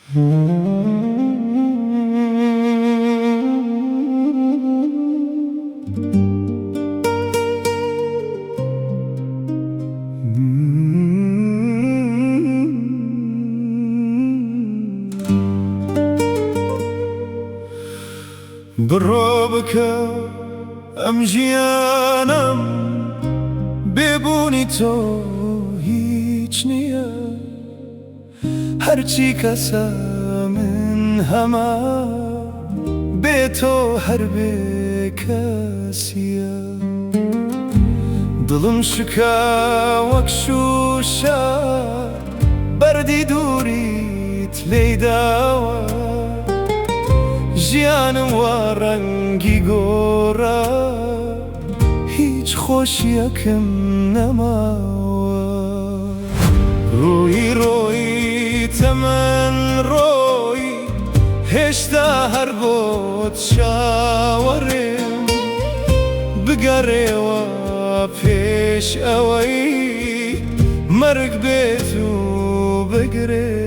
بڕۆ بکە ئەم ژیانەم بێ بوونی تۆ هیچ نییە. هەرچی کەسە من هەمە بێ تۆ هەر بێ کەسیە. دڵم شکا وەک شووشە بەردی دووریت لێی داوە. ژیانم وا ڕەنگی گۆڕا هیچ خۆشیەکم نەماوە. ڕۆیی ڕۆیی تەمەن ڕۆیی هێشتا هەر بۆت چاوەڕێم. بگەڕێوە پێش ئەوەی مەرگ بێت و بگرێ.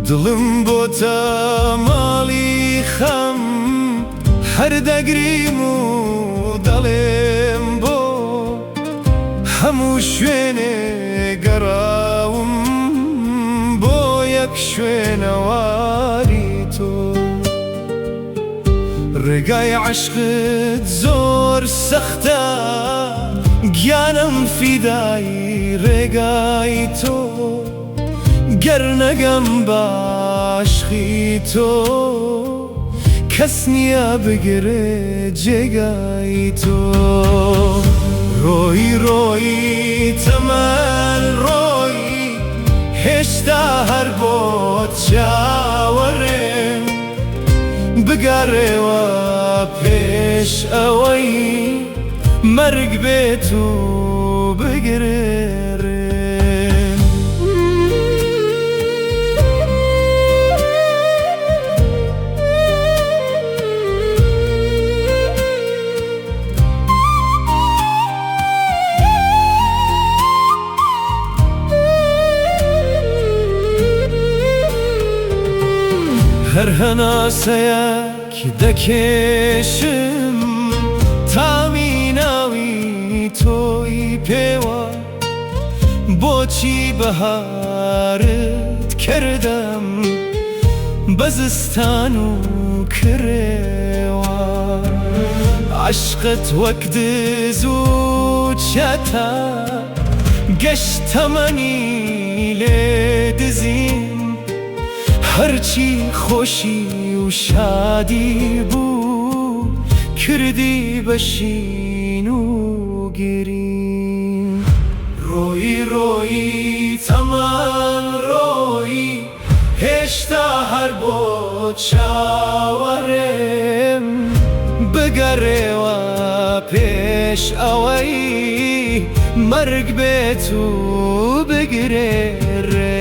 دڵم بۆتە ماڵی خەم هەر دەگریم و دەڵێم بۆ هەموو شوێنێ گەڕاوم بۆ یەک شوێنەواری تۆ. ڕێگای عەشقت زۆر سەختە گیانم فیدای ڕێگای تۆ. گەر نەگەم بە عەشقی تۆ کەس نییە بگرێ جێگای تۆ. ڕۆیی ڕۆیی تەمەن ڕۆیی هێشتا هەر بۆت چاوەڕێم. بگەڕێوە پێش ئەوەی مەرگ بێت و بگرێ ڕێم. هەر هەناسەیەک دەکێشم تامی ناوی تۆی پێوە. بۆچی بەهارت کردم بە زستان و کڕێوە. عەشقت وەک دز و چەتە گشت تەمەنی لێ دزیم. هەرچی خۆشی و شادی بوو کردی بە شین و گرین. ڕۆیی ڕۆیی تەمەن ڕۆیی هێشتا هەر بۆت چاوەڕێم. بگەڕێوە پێش ئەوەی مەرگ بێت و بگرێ ڕێم.